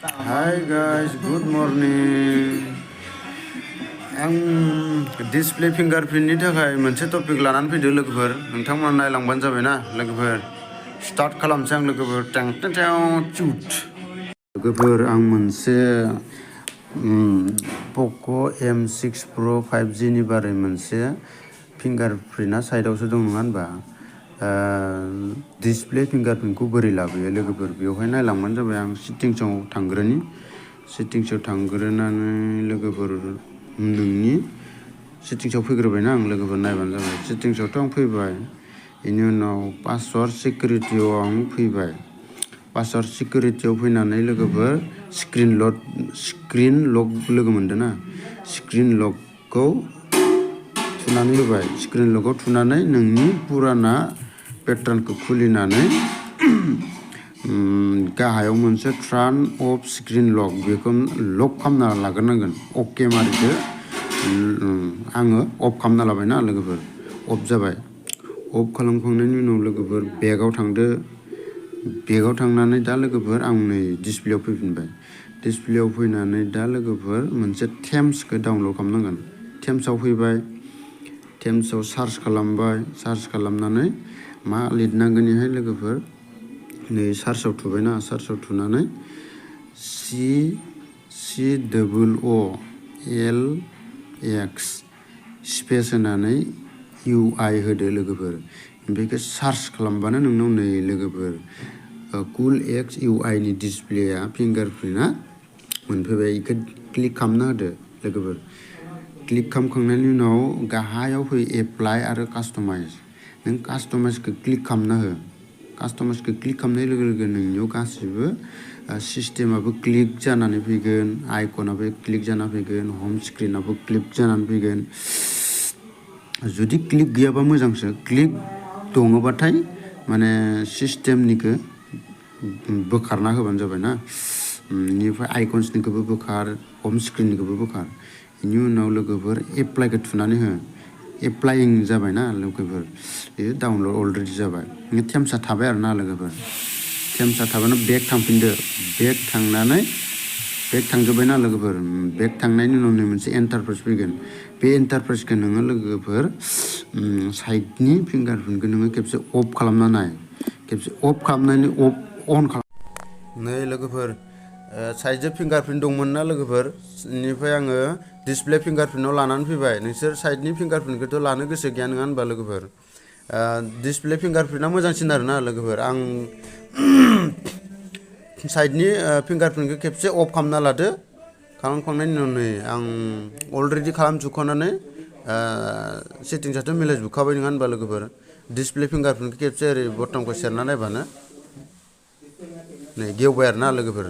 Hi guys, good morning. आं display फिंगारप्रिन्टनि थाखाय मोनसे टपिक लानानै फैदो लोगोफोर नोंथांमोना नायलांबानो जाबाय ना लोगोफोर स्टार्ट खालामसै आं लोगोफोर टें टें टें चुट लोगोफोर आं मोनसे poco M6 Pro 5G नि बारै मोनसे फिंगारप्रिन्टआ साइडआवसो दं नङा होनबा डिसप्ले फिंगारप्रिन्टखौ बोरै लाबोयो लोगोफोर बेवहाय नायलांबानो जाबाय आं सेटिंसआव थांग्रोनि सेटिंसआव थांग्रोनानै लोगोफोर नोंनि सेटिंसआव फैग्रोबायना आं लोगोफोर नायबानो जाबाय सेटिंसआवथ' आं फैबाय बेनि उनाव पासवार्ड सिकिउरिटियाव आं फैबाय पासवार्ड सिकिउरिटियाव फैनानै लोगोफोर स्क्रिन लक लोगो मोनदों ना स्क्रिन लकखौ थुनानै होबाय स्क्रिन लकआव थुनानै नोंनि पुराना पेटार्नखौ खुलिनानै गाहायाव मोनसे टार्न अफ स्क्रिन लक बेखौ लक खालामना लाग्रोनांगोन अके मारिदो आङो अफ खालामना लाबायना लोगोफोर अफ जाबाय अफ खालामखांनायनि उनाव लोगोफोर बेगाव थांदो बेगाव थांनानै दा लोगोफोर आं नै डिसप्लेयाव फैफिनबाय डिसप्लेयाव फैनानै दा लोगोफोर मोनसे थेम्सखौ डाउनलड खालामनांगोन थेम्सआव फैबाय थेम्सआव सार्च खालामबाय सार्च खालामनानै मा लिरनांगोन लोगोफोर नै सार्चआव थुबायना सार्चआव थुनानै CCOOLX स्पेस होनानै UI होदो लोगोफोर बेखौ सार्च खालामबानो नोंनाव नै लोगोफोर कुल एक्स UI नि डिसप्लेया फिंगारप्रिन्टआ मोनफैबाय बेखौ क्लिक खालामना होदो लोगोफोर क्लिक खालामखांनायनि उनाव गाहायाव फै एप्लाइ आरो कास्टमाइज नों कास्टमाइजखौ क्लिक खालामना हो कास्टमाइजखौ क्लिक खालामनाय लोगो लोगो नोंनियाव गासिबो सिस्टेमाबो क्लिक जानानै फैगोन आइकनाबो क्लिक जाना फैगोन हम स्क्रिनाबो क्लिक जानानै फैगोन जुदि क्लिक गैयाबा मोजांसो क्लिक दङबाथाय माने सिस्टेमनिखौ बोखारना होबानो जाबाय ना बेनिफ्राय आइकन्सनिखौबो बोखार हम स्क्रिननिखौबो बोखार बेनि उनाव लोगोफोर एप्लाइखौ थुनानै हो एप्लाइं जाबायना लोगोफोर बेयो डाउनलड अलरेडि जाबाय थेम्सआ थाबाय आरो ना लोगोफोर थेम्सआ थाबानो बेक थांफिनदो बेक थांनानै बेक थांजोब्बायना लोगोफोर बेक थांनायनि उनाव नै मोनसे एन्टारप्राइज फैगोन बे एन्टारप्राइजखौ नोङो लोगोफोर साइडनि फिंगारप्रिन्टखौ नोङो खेबसे अफ खालामना नाय खेबसे अफ खालामनानै अन खालाम नै लोगोफोर साइडजों फिंगारप्रिन्ट दंमोन ना लोगोफोर बेनिफ्राय आङो डिसप्ले फिंगारप्रिन्टआव लानानै फैबाय नोंसोर साइडनि फिंगारप्रिन्टखौथ' लानो गोसो गैया नङा होनबा लोगोफोर डिसप्ले फिंगारप्रिन्टआ मोजांसिन आरोना लोगोफोर आं साइडनि फिंगारप्रिन्टखौ खेबसे अफ खालामना लादो खालामखांनायनि उनाव नै आं अलरेडि खालामजोबखानानै सेटिंसआथ' मिलायजोबखाबाय नङा होनबा लोगोफोर डिसप्ले फिंगारप्रिन्टखौ खेबसे ओरै बटनखौ सेरना नायबानो नै गेवबाय आरोना लोगोफोर